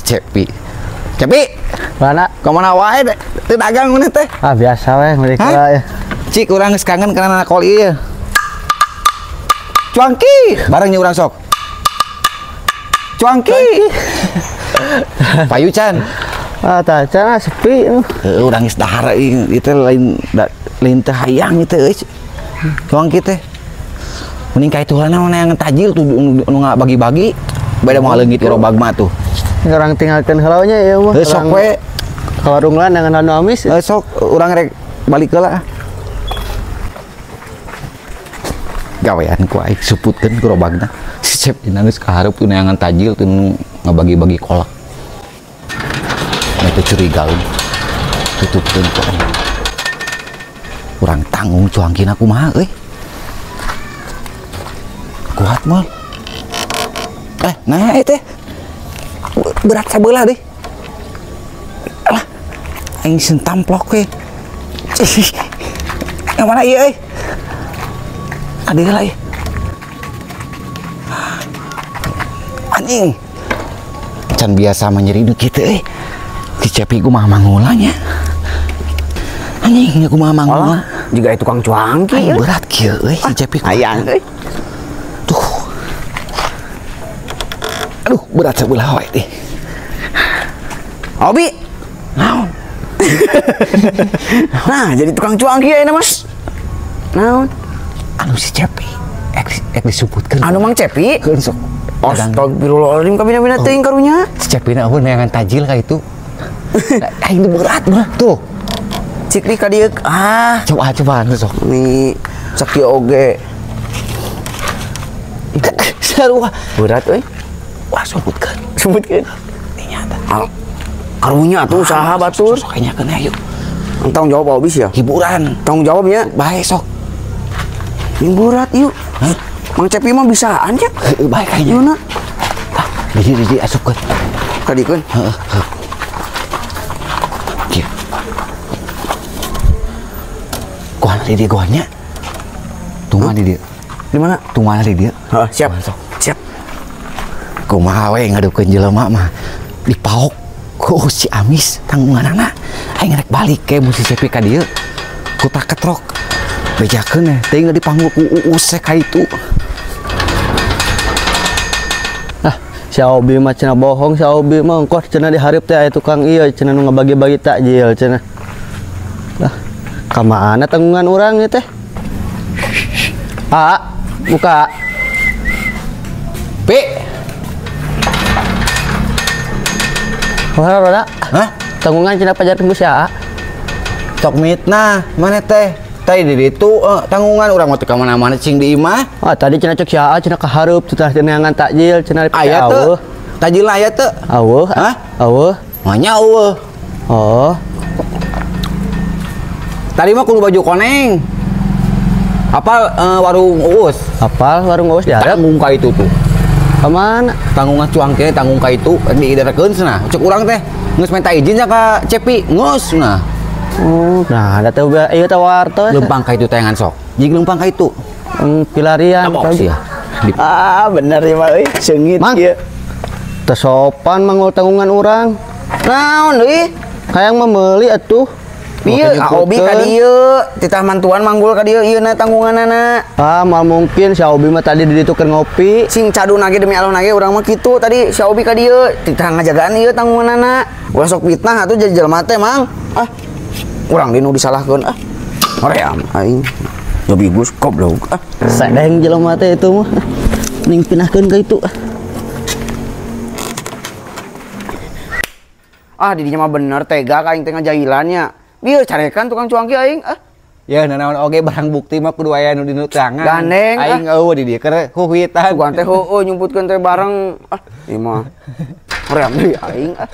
Cepi. Cepi. Mana? Kemana wae teu dagang mun teh? Ah biasa we mereka ya. Cik urang geus kangen kana nakol ieu. Cuangki, bareng nya urang sok. Cuangki. Payu can. Ah tah can sepi. Heuh urang geus dahar ieu teh lain lain teh hayang ieu teh euy. Cuangki teh. Mending ka itu heula naon tajil tuh nu bagi-bagi. Beda moal leungit gerobak mah tuh. Urang tinggalkeun heula nya ieu mah. Heuh sok we ka warung lah dengan anu amis. Heuh sok urang rek balik heula. Gawean ku aing suputkeun gerobakna. Si Cepi geus ka hareup tuh neangan tajil tuh ngabagi-bagi kolak. Nah teu curigaeun. Tutupkeun ku aing. Urang tanggung cuangkina kumaha euy. Kuat moal. Nah itu berat sabelah deh. Alah, aing sentamplok we. Yang mana ieu euy? Ada lah ieu. Anjing. Can biasa mah nyeri nu kitu euy. Si Cepi kumaha mangulanya. Anjing kumaha mangula. Juga tukang cuangki. Berat kieu euy si Cepi. Hayang euy. Tuh. Aduh, berat sebelah wae teh. Obi. Naon? Nah, jadi tukang cuangki ayeuna, Mas. Naon? Anu si Cepi ek disuputkeun. Anu Mang Cepi? Keun sok. Astagfirullahaladzim, kabina-bina teuing karunya. Si Cepi na eueuh neangan tajil ka itu. Aing teh berat mah tuh. Cik di ka dieu. Ah, coba cobaan sok. Nih, sakieu oge. Sarua. Berat euy. Wah, sebutkan. Sebutkan. Ini nyata. Karunya tuh usaha batur. Sok kayaknya kena yuk. Tanggung jawab habis ya? Hiburan. Tanggung jawabnya. Baik sok. Ini berat yuk. Hah? Mang Cepi mah bisaan ya? Baik kayaknya. Yuna. Ah, di asupkeun. Kadikeun. Heeh. Kieu. Kuana di dieu goanya. Tungguan di dieu. Di mana? Tungguan di dieu. Heeh, siap. Siap. Kumaha we ngadupkeun jelema mah dipaok ku si Amis tanggunganana aing rek balik ke mun si Cepi ka dieu ku taketrok bejakeun eh teuing dipanggul ku Uus ka itu. Ah, si Obi mah cenah bohong, si Obi mah engkos cenah dihareup teh aya tukang ieu cenah nu ngabagi-bagi takjil cenah. Lah, ka mana tanggungan urang ieu teh? Ah, buka. Pi. Wah, roda. Hah? Tanggungan cenah pajar tembus ya. Tok mitnah, mana teh? Teh di ditu tanggungan urang mah teu ka mana-mana cing di imah. Ah, tadi cenah cek sia cenah ka hareup teh neangan takjil cenah aya teu. Takjil aya teu? Eueuh. Hah? Eueuh. Manya eueuh. Oh. Tadi mah kudu baju koneng. Apal warung Uus? Apal warung Uus di hareup. Tanggung ka itu tuh. Kemana? Tanggungan cuangke, tanggung ka itu diidarekeun cenah. Cek urang teh geus minta izin nya ka Cepi, geus nah. Oh, nah da teh ieu teh wartos. Leumpang ka itu tayangan sok. Jig leumpang ka itu. Pilarian. Tabok sia. Ah, bener ieu mah euy, seungit ieu. Teu sopan manggul tanggungan urang. Naon euy? Hayang mah meuli atuh. Ieu Obi ka dieu, titah mantuan manggul ka dieu ieu na tanggunganana. Ah, moal mungkin si Obi mah tadi di ditu keur ngopi. Sing caduna ge demi Allah nage urang mah kitu tadi si Obi ka dieu, titah ngajagaan ieu tanggunganana. Ulah sok fitnah atuh jadi jelema teh, Mang. Ah. Urang di nu disalahkeun ah. Hoream aing. Jobi Gus goblok ah. Sadeng jelema teh itu mah. Ning pinahkeun ka itu. Ah, di dinya mah bener tega ka aing teh ngajailannya. Bieu carekan tukang cuangki aing ah. Ya nanaon oge barang bukti mah kudu aya nu dinu tangan. Gandeng aing eueuh di dieu keur huhuitan. Tukang teh heueuh nyumputkeun teh bareng ah. Ieu mah. Hoream deui aing ah.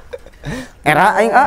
Era aing ah.